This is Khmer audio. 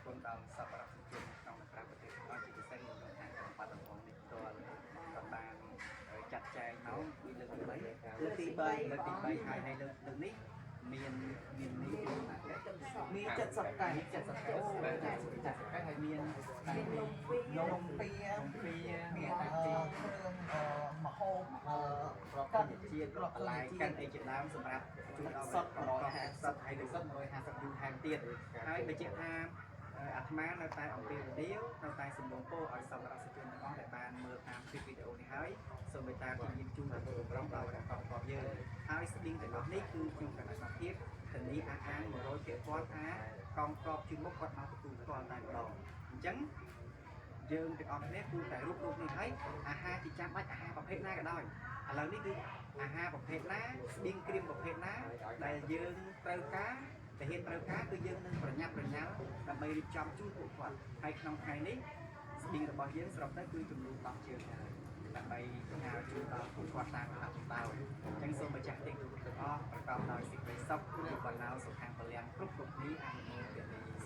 គុណដល់សប្បុរសជនក្នុងនិងក្រៅប្រទេសទាំងអស់ជាពិសេសនៅក្នុងខាងក្រុងបាត់ដំបងនេះផ្ទាល់ក៏បានចាត់ចែងមកពីលើកទី3 លើកទី3 លើកទី3ហើយហើយលើកលើកនេះមានមាននេះគឺណា មាន70កែ 70កែ70កែហើយមាន មាននំពី នំពី នំពី មាន តា អឺ ពី គ្រឿងអឺម្ហូបអឺ ក្របធញ្ញជាតិបន្លែកិនអីជាដើមសម្រាប់ជួយដល់ សុទ្ធ150 សុទ្ធហើយនឹងសុទ្ធ150យូរថែមទៀតហើយបញ្ជាក់ថាអាត្មានៅតែអំពាវនាវនៅតែសំណូមពរឲ្យសប្បុរសជនទាំងអស់ដែលបានមើលតាមคลิปវីដេអូនេះហើយសូមមេត្តាព្យាយាមជូនដល់ក្រុមដល់កងទ័ពយើងហើយស្បៀងទាំងអស់នេះគឺខ្ញុំកណ្ដាលភាពធានាអះអាង100%ថាកងទ័ពជើងមុខគាត់មកទទួលផ្ទាល់តែម្ដងអញ្ចឹងយើងទាំងអស់គ្នាគួរតែរួបរวมនេះហើយអាហារជាចាំបាច់អាហារប្រភេទណាក៏ដោយឥឡូវនេះគឺអាហារប្រភេទណាស្បៀងក្រៀមប្រភេទណាដែលយើងត្រូវការតែហ៊ានត្រូវការគឺយើងនឹងប្រញាប់ប្រញាល់ដើម្បីរៀបចំជូនពួកគាត់ហើយក្នុងថ្ងៃនេះស្បៀងរបស់យើងសរុបទៅគឺចំនួន10ជើងហើយដើម្បីផ្ញើជូនដល់ពួកគាត់តាមលំដាប់លំដោយអញ្ចឹងសូមម្ចាស់ទាំងគ្រប់ទាំងអស់ប្រកបដោយសេចក្តីសុខគឺបណ្ណោសុខាំពលំគ្រប់គ្រប់នេះអនុមោទនា